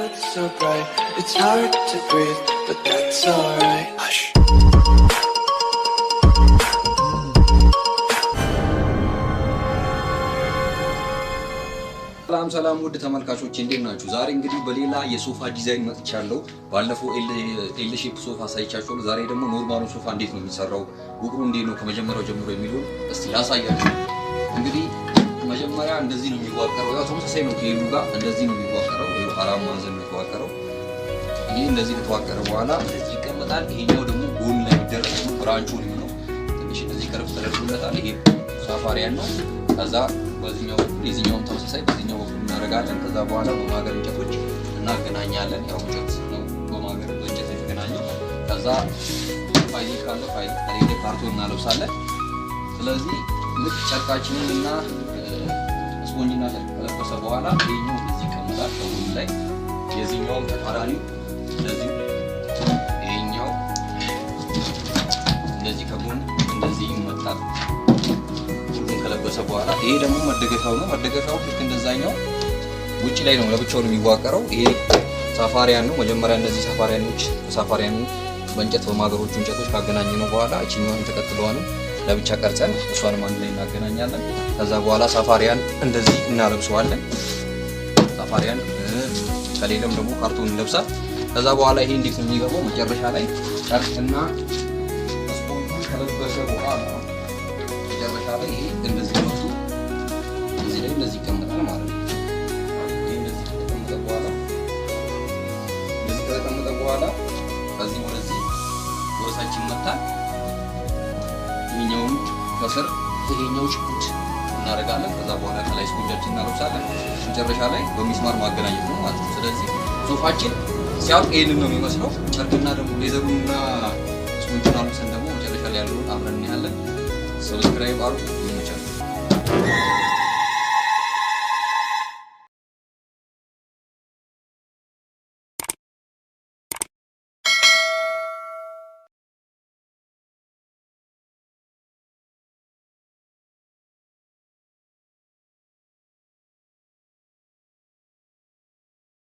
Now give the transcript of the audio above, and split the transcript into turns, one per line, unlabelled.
lights so bright. It's hard to breathe, but that's alright. Hush.
ሰላም ሰላም ውድ ተመልካቾች፣ እንዴት ናችሁ? ዛሬ እንግዲህ በሌላ የሶፋ ዲዛይን መጥቻለሁ። ባለፈው L shape ሶፋ አሳይቻችኋለሁ። ዛሬ ደግሞ normal ኡ ሶፋ እንዴት ነው የሚሰራው፣ ውቅሩ እንዴት ነው ከመጀመሪያው ጀምሮ የሚለውን እስቲ ላሳያችሁ። እንግዲህ መጀመሪያ እንደዚህ ነው የሚዋቀረው። ያው ተመሳሳይ ነው ከ L ኡ ጋር፣ እንደዚህ ነው የሚዋቀረው። ይኸው አራት ማዕዘን ነው የተዋቀረው። ይሄ እንደዚህ ከተዋቀረ በኋላ እንደዚህ ይቀመጣል። ይሄኛው ደግሞ ጎን ላይ የሚደረግ ነው፣ branch ኡ ነው። ትንሽ እንደዚህ curve ተደርጎለታል። ይሄ ሳፋሪያን ነው። ከዛ በዚህኛው በኩል የዚህኛውን ተመሳሳይ በዚህኛው በኩል እናደርጋለን። ከዛ በኋላ በማገር እንጨቶች እናገናኛለን። ያው እንጨት ነው፣ በማገር በእንጨት የተገናኘው። ከዛ ፋይል ካለ ፋይል፣ ከሌለ ካርቶን እናለብሳለን። ስለዚህ ልክ ጨርቃችንን እና ስፖንጅና ጨርቅ ከለበሰ በኋላ ይሄኛው እንደዚህ ይቀመጣል ከጎን ላይ። የዚህኛውም ተቃራኒው እንደዚሁ ይሄኛው እንደዚህ ከጎን እንደዚህ ይመጣል። ሁሉም ከለበሰ በኋላ ይሄ ደግሞ መደገፊያው ነው። መደገፊያው ልክ እንደዛኛው ውጭ ላይ ነው ለብቻው ነው የሚዋቀረው። ይሄ ሳፋሪያን ነው። መጀመሪያ እነዚህ ሳፋሪያኖች ከሳፋሪያኑ በእንጨት በማገሮቹ እንጨቶች ካገናኘነው በኋላ እችኛዋን ተከትለዋንም ለብቻ ቀርጸን እሷንም አንድ ላይ እናገናኛለን። ከዛ በኋላ ሳፋሪያን እንደዚህ እናለብሰዋለን። ሳፋሪያን ከሌለም ደግሞ ካርቶን እንለብሳል። ከዛ በኋላ ይሄ እንዴት ነው የሚገባው? መጨረሻ ላይ ጨርቅና ስፖንጁ ከለበሰ በኋላ መጨረሻ ላይ ይሄ እንደዚህ መጥቶ እዚህ ላይ እንደዚህ ይቀመጣል ማለት ነው። ይሄ እንደዚህ ከተቀመጠ በኋላ ከዚህ ወደዚህ ወደታች ይመታል። ይሄኛውን ከስር ይሄኛው ችፑድ እናደርጋለን። ከዛ በኋላ ከላይ ስፖንጃችን እናለብሳለን። መጨረሻ ላይ በሚስማር ማገናኘት ነው ማለት ነው። ስለዚህ ሶፋችን ሲያልቅ ይሄንን ነው የሚመስለው። ጨርቅና ደግሞ leather ኡንና ስፖንጁን አልብሰን ደግሞ መጨረሻ ላይ ያለውን አብረን እናያለን። Subscribe አድርጉ። ይመቻል።